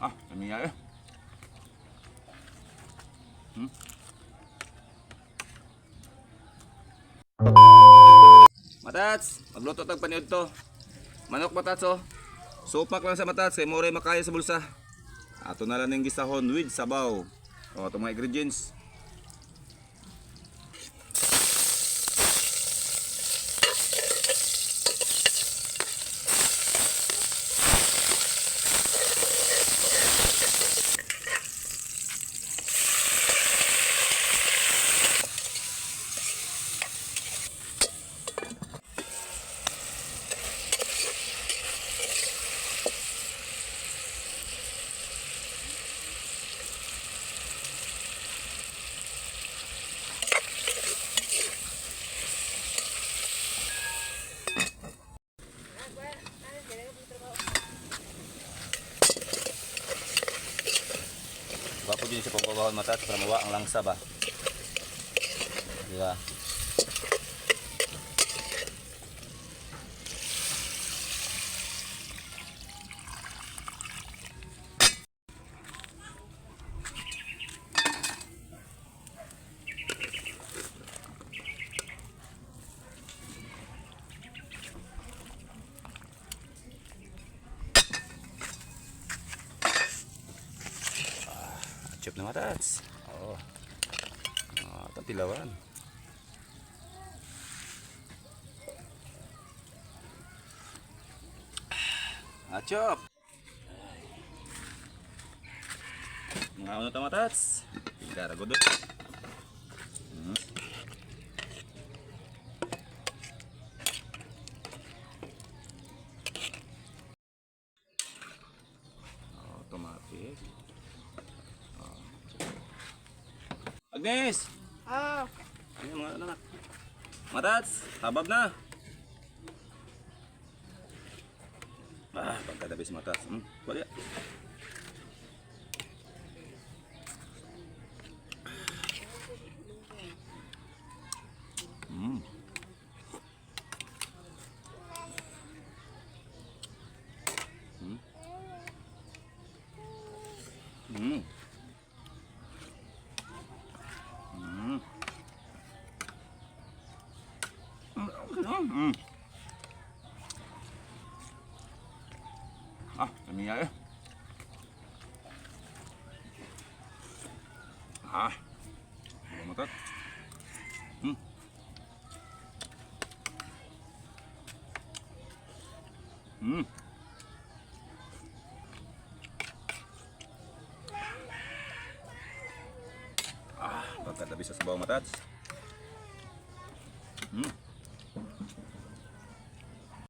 Ah, lamiya eh. Matats, magluto tag paniud to. Manok, matats, oh. Supak lang sa, matats, kay more makaya sa bulsa. Ato na lang ning gisahon with sabaw. O, itong mga ingredients. Gwapo din siya pagbabawan, matats, para mawa ang langsa ba. Di ba? Chip na, matats. Oo. Ah, ito tilawan. Ah, chop. Mga ano to, matats? Tingkara ko doon. Automatic. Agnes! Ah, Ayan mga anak. Matats, habab na. Ah, pagkadabis, matats. Bali. Ah, lamiya eh. Ah. Ano matat? Ah, pagkatabi sa sabaw, matats.